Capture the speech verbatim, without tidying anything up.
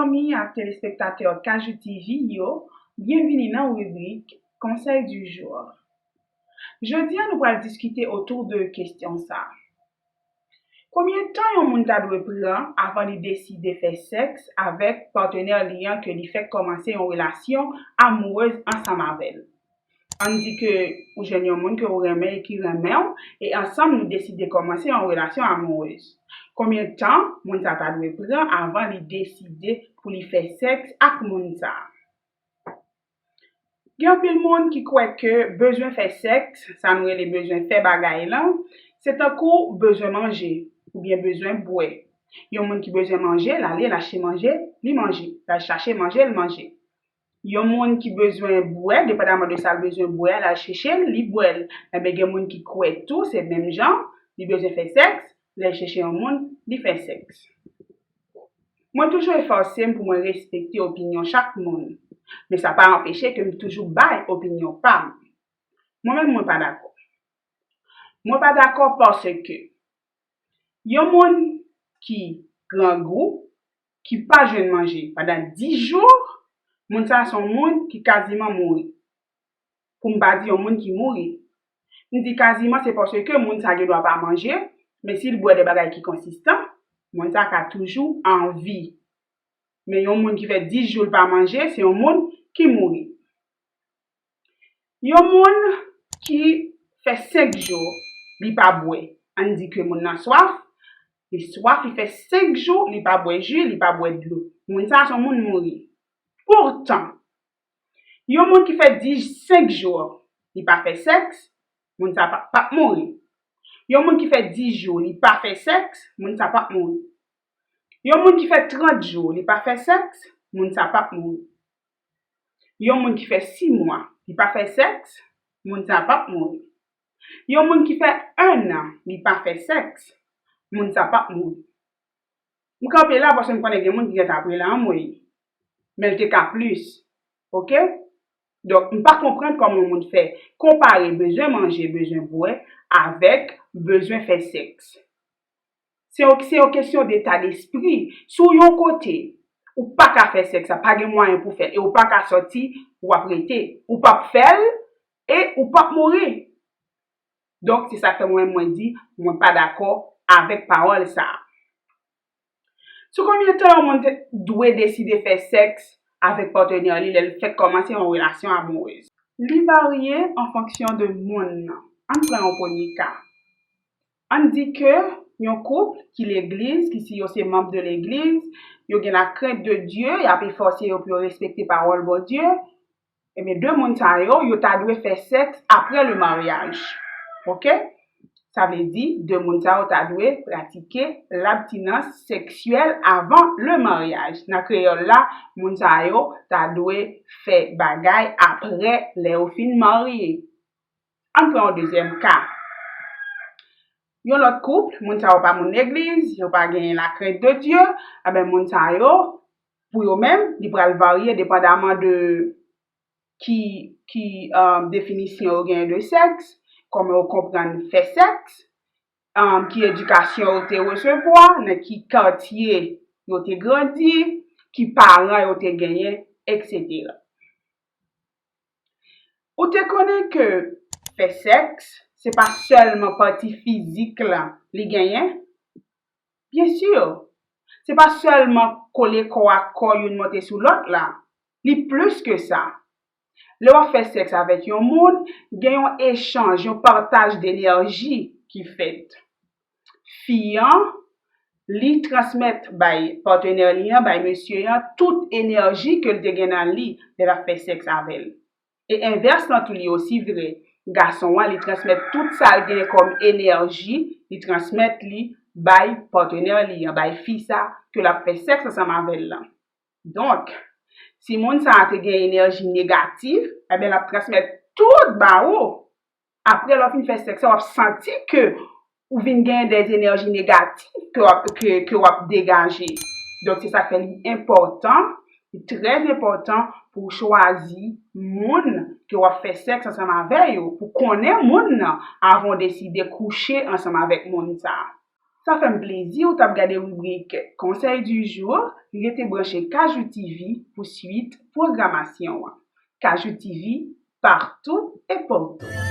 Fanmi ak telespektatè Kajou T V yo, byenvini nan ribrik Conseil du jour. Jodi a, nou pral diskite otou de kesyon sa. Konbyen tan yon moun ta dwe pran avan li deside fè sèks avèk patnè li an ke li fèk kòmanse yon relasyon amourèz ansanm avè l? Ann di ke ou jwenn yon moun ke ou renmen e ki renmen w, e ansanm nou deside kòmanse yon relasyon amourèz. Konbyen tan moun sa ta dwe pran avan li deside pou li fè sèks ak moun sa? Gen anpil moun ki kwè ke bezwen fè sèks, sa nou rele bezwen fè bagay lan, se tankou bezwen manje oubyen bezwen bwè. Yon moun ki bezwen manje, l ale, l achte manje, li manje. L al chache manje, l manje. Yon moun ki bezwen bwè, depandaman de sa l bezwen bwè, l al chèche l, li bwè l. Enben, gen moun ki kwè tou, se menm jan, li bezwen fè sèks, lè l chèche yon moun, li fè sèks. Mwen toujou efòse m pou mwen respekte opinyon chak moun, men sa pa anpeche ke m toujou bay opinyon pa m. Mwen menm, mwen pa dakò. Mwen pa dakò paske yon moun ki grangou, ki pa jwenn manje pandan dis jou, moun sa a se yon moun ki kaziman mouri. Pou m pa di yon moun ki mouri. M di kaziman, se paske moun sa gen dwa pa manje, men si l bwè de bagay ki konsistan, moun sa ka toujou an vi. Men yon moun ki fè dis jou l pa manje, se yon moun ki mouri. Yon moun ki fè senk jou li pa bwè, ann di ke moun nan swaf, li swaf, li fè senk jou li pa bwè ji, li pa bwè dlo. Moun sa a se yon moun mouri. Poutan, yon moun ki fè dis, senk jou li pa fè sèks, moun sa p ap, p ap mouri. Yon moun ki fè dis jou li pa fè sèks, moun sa p ap mouri. Yon moun ki fè trant jou li pa fè sèks, moun sa p ap mouri. Yon moun ki fè sis mwa li pa fè sèks, moun sa p ap mouri. Yon moun ki fè ennan li pa fè sèks, moun sa p ap mouri. M kanpe la paske m konnen gen moun ki gentan ap rele anmwey. Men l te ka plis. Oke? Donk, m pa konprann kòman yon moun fè konpare bezwen manje, bezwen bwè avèk bezwen fè sèks. Se yon, se yon kesyon deta despri. Si w yon kote, ou pa ka fè sèks, sa pa gen mwayen pou fè l, e ou pa ka sòti, w ap rete. Ou p ap fè l, e ou p ap mouri. Donk, se sa k fè mwen, mwen di, mwen pa dakò avèk pawòl sa a. Sou konbyen tan yon moun te dwe deside fè sèks avèk patnè li lè l fèk kòmanse yon relasyon amourèz? Li varye an fonksyon de moun nan. Ann pran yon premye ka. Ann di ke yon koup ki legliz, ki si yo se manm de legliz, yo gen lakrent de Dye, y ap efòse yo pou yo respekte pawòl Bondye, ebyen, de moun sa yo, yo ta dwe fè sèks apre le maryaj. Oke? Sa vle di, de moun sa yo ta dwe pratike labtinans seksyèl avan le maryaj. Nan kreyòl la, moun sa yo ta dwe fè bagay apre lè yo fin marye. Ann pran yon dezyèm ka. Yon lòt koup, moun sa yo pa moun legliz, yo pa gen lakrent de Dye, enben, moun sa yo, pou yo menm, li pral varye depandaman de ki, ki, um, definisyon yo genyen de sèks, kòman yo konprann fè sèks, um, ki edikasyon yo te resevwa, nan ki katye yo te grandi, ki paran yo te genyen, etsetera. Ou te konnen ke fè sèks, se pa sèlman pati fizik la li genyen? Byen si, se pa sèlman kole kò ak kò youn monte sou lòt la. Li plis ke sa. Lè w ap fè sèks avèk yon moun, gen yon echanj, yon pataj de enèji ki fèt. Fi an, li transmèt bay patnè li an, bay mesye an, tout enèji ke l te gen nan li lè l ap fè sèks avè l. E envès lan tou li osi vre. Gason an, li transmèt tout sa l gen kòm enèji, li transmèt li bay patnè li an, bay fi sa ke l ap fè sèks ansanm avè l lan. Donk, si moun sa a te gen enèji negatif, enben, l ap transmèt tout ba ou. Apre, lè w fin fè sèks la, w ap santi ke ou vin gen de enèji negatif ke w ap, ke, ke w ap degaje. Donk, se sa k fè li enpòtan, li trè enpòtan pou w chwazi moun ke w ap fè sèks ansanm avè yo, pou konnen moun nan avan w deside kouche ansanm avèk moun sa a. Sa fè m plezi ou t ap gade ribrik Conseil du jour. Rete branche Kajou T V pou swit pwogramasyon an. Kajou T V, partou e pou tou.